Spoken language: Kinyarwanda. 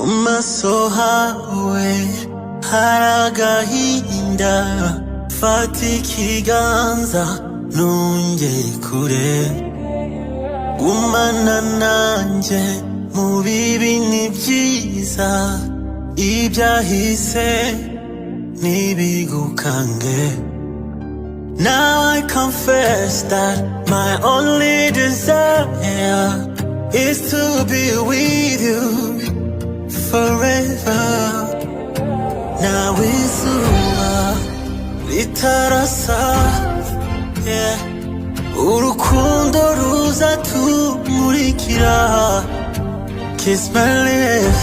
Mu maso hawe hari agahinda. Fata ikiganza, ntungere kure. Gumana nanjye mu bibi n'ibyiza, ibyahise ntibigukange. Now I confess that my only desire is to be with you forever. Nawe izuba ritarasa, yeah. Urukundo ruzatumurikira. Kiss my lips.